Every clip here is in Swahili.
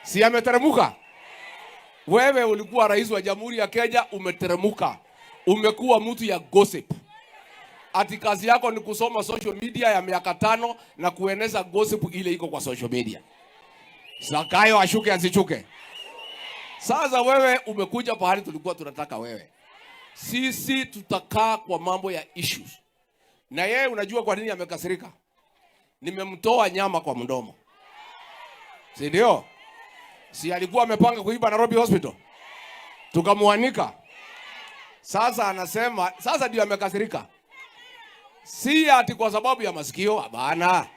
Si ameteremuka? Wewe ulikuwa rais wa Jamhuri ya Kenya, umeteremuka. Umekuwa mtu ya gossip. Ati kazi yako ni kusoma social media ya miaka 5 na kueneza gossip ile iko kwa social media. Zakayo ashuke asichuke? Sasa wewe umekuja pahali tulikuwa tunataka wewe. Sisi tutakaa kwa mambo ya issues. Na yeye unajua kwa nini amekasirika? Nimemtoa nyama kwa mdomo. Si ndio? Si alikuwa amepanga kuiba Nairobi Hospital? Tukamuanika. Sasa anasema, sasa ndio amekasirika. Si ati kwa sababu ya masikio, hapana.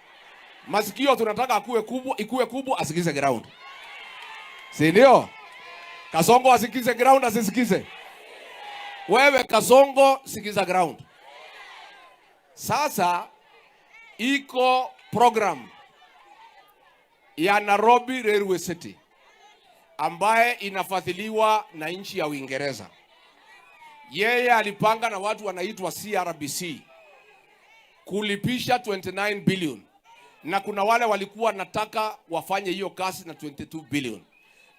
Masikio tunataka akue kubwa, ikue kubwa asikize ground. Si ndio? Kasongo asikize ground, asisikize? Wewe Kasongo sikiza ground. Sasa iko program ya Nairobi Railway City ambaye inafadhiliwa na nchi ya Uingereza. Yeye alipanga na watu wanaitwa CRBC kulipisha 29 billion, na kuna wale walikuwa nataka wafanye hiyo kazi na 22 billion.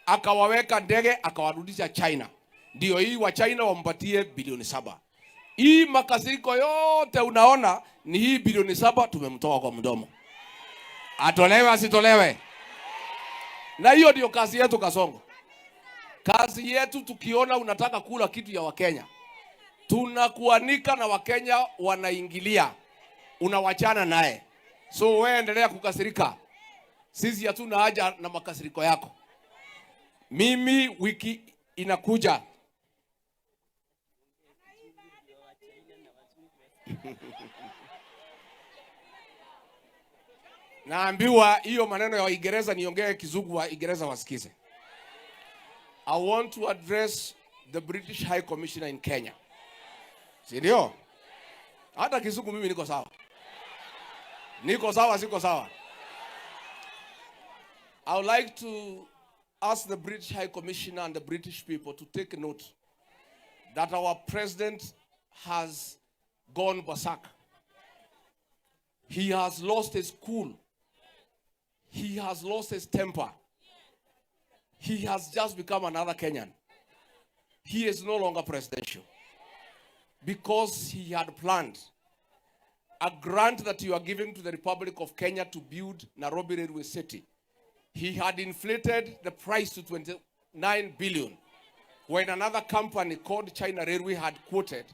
Akawaweka ndege akawarudisha China, ndio hii wa China wampatie bilioni 7. Hii makasiriko yote unaona ni hii bilioni 7 tumemtoa kwa mdomo. Atolewe asitolewe? Na hiyo ndio kazi yetu Kasongo. Kazi yetu tukiona unataka kula kitu ya Wakenya, tunakuanika na Wakenya wanaingilia, unawachana naye. So wewe endelea kukasirika, sisi hatuna haja na makasiriko yako. Mimi wiki inakuja naambiwa hiyo maneno ya Waingereza niongee Kizungu wa Ingereza wasikize. I want to address the British High Commissioner in Kenya. Si ndio? Hata Kizungu mimi niko sawa. Niko sawa, siko sawa? I would like to ask the British High Commissioner and the British people to take note that our president has gone berserk. He has lost his cool. He has lost his temper. He has just become another Kenyan. He is no longer presidential because he had planned a grant that you are giving to the Republic of Kenya to build Nairobi Railway City. He had inflated the price to 29 billion when another company called China Railway had quoted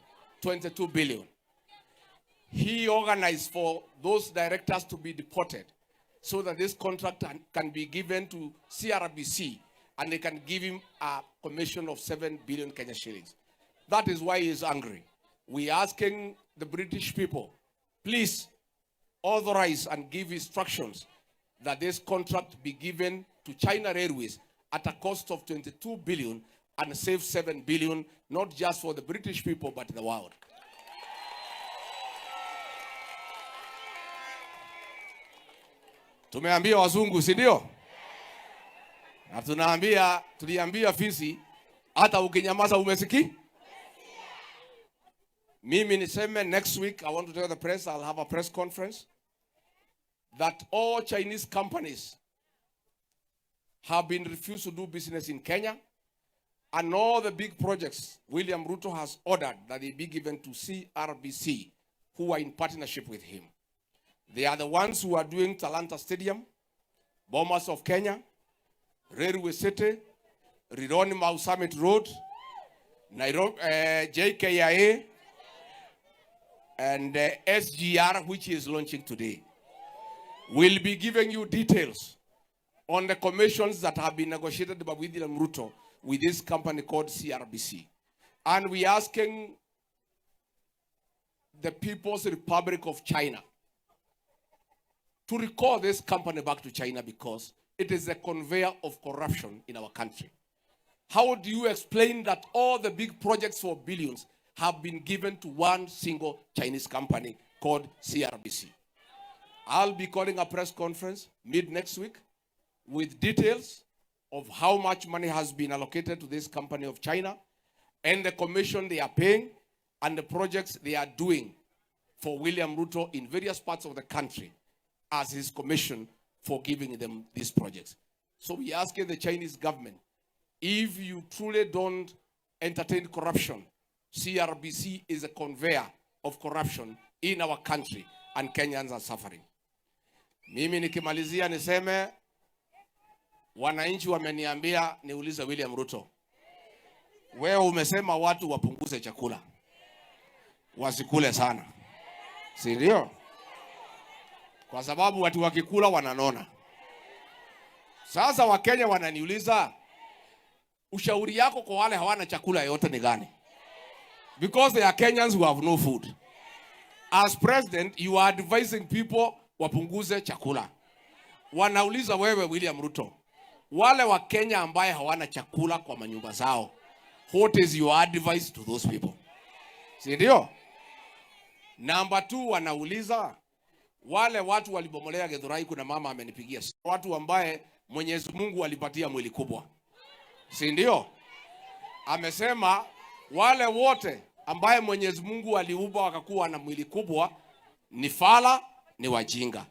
22 billion. He organized for those directors to be deported so that this contract can be given to CRBC and they can give him a commission of 7 billion Kenya shillings. That is why he is angry. We are asking the British people, please authorize and give instructions that this contract be given to China Railways at a cost of 22 billion and save 7 billion, not just for the British people, but the world. Tumeambia wazungu, si ndio? Na tuliambia fisi, hata ukinyamaza umesiki? Mimi niseme next week, I want to tell the press, I'll have a press conference that all Chinese companies have been refused to do business in Kenya, and all the big projects William Ruto has ordered that they be given to CRBC, who are in partnership with him. They are the ones who are doing Talanta Stadium, Bomas of Kenya, Railway City, Rironi Mau Summit Road, Nairobi, JKIA, and SGR, which is launching today. We'll be giving you details on the commissions that have been negotiated by William Ruto with this company called CRBC. And we're asking the People's Republic of China to recall this company back to China because it is a conveyor of corruption in our country. How do you explain that all the big projects for billions have been given to one single Chinese company called CRBC? I'll be calling a press conference mid next week with details of how much money has been allocated to this company of China and the commission they are paying and the projects they are doing for William Ruto in various parts of the country as his commission for giving them these projects. So we asking the Chinese government, if you truly don't entertain corruption, CRBC is a conveyor of corruption in our country and Kenyans are suffering. Mimi nikimalizia niseme, wananchi wameniambia niulize William Ruto, wewe umesema watu wapunguze chakula, wasikule sana, si ndio? Kwa sababu watu wakikula wananona. Sasa Wakenya wananiuliza, ushauri yako kwa wale hawana chakula yote ni gani? Because there are Kenyans who have no food. As president, you are advising people wapunguze chakula. Wanauliza wewe William Ruto, wale wa Kenya ambaye hawana chakula kwa manyumba zao, what is your advice to those people? Si ndio? Number two, wanauliza wale watu walibomolea Githurai, kuna mama amenipigia, watu ambaye Mwenyezi Mungu alipatia mwili kubwa, si ndio? Amesema wale wote ambaye Mwenyezi Mungu aliumba wakakuwa na mwili kubwa ni fala, ni wajinga.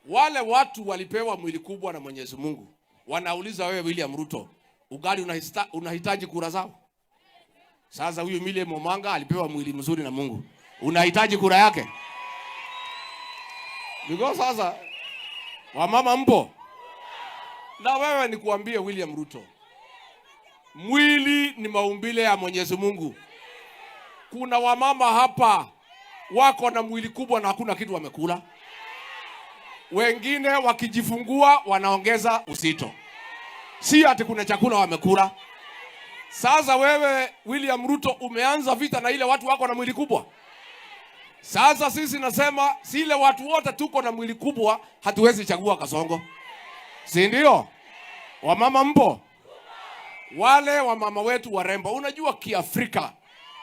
Wale watu walipewa mwili kubwa na Mwenyezi Mungu, wanauliza wewe William Ruto, ugali unahitaji kura zao? Sasa huyu Millie Omanga alipewa mwili mzuri na Mungu, unahitaji kura yake? Because sasa wamama mpo na wewe, nikuambie William Ruto, mwili ni maumbile ya Mwenyezi Mungu. Kuna wamama hapa wako na mwili kubwa na hakuna kitu wamekula. Wengine wakijifungua wanaongeza uzito, si ati kuna chakula wamekula. Sasa wewe William Ruto umeanza vita na ile watu wako na mwili kubwa. Sasa sisi nasema sile watu wote tuko na mwili kubwa, hatuwezi chagua Kasongo, si ndio? Wamama mpo? Wale wamama wetu warembo, unajua Kiafrika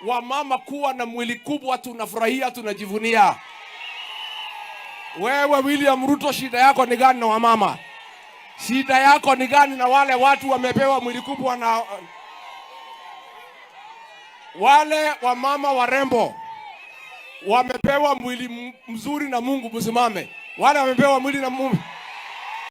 wamama kuwa na mwili kubwa tunafurahia, tunajivunia. Wewe William Ruto, shida yako ni gani na wamama? Shida yako ni gani na wale watu wamepewa mwili kubwa na wale wamama warembo wamepewa mwili mzuri na Mungu? Msimame. Wale wamepewa mwili na Mungu.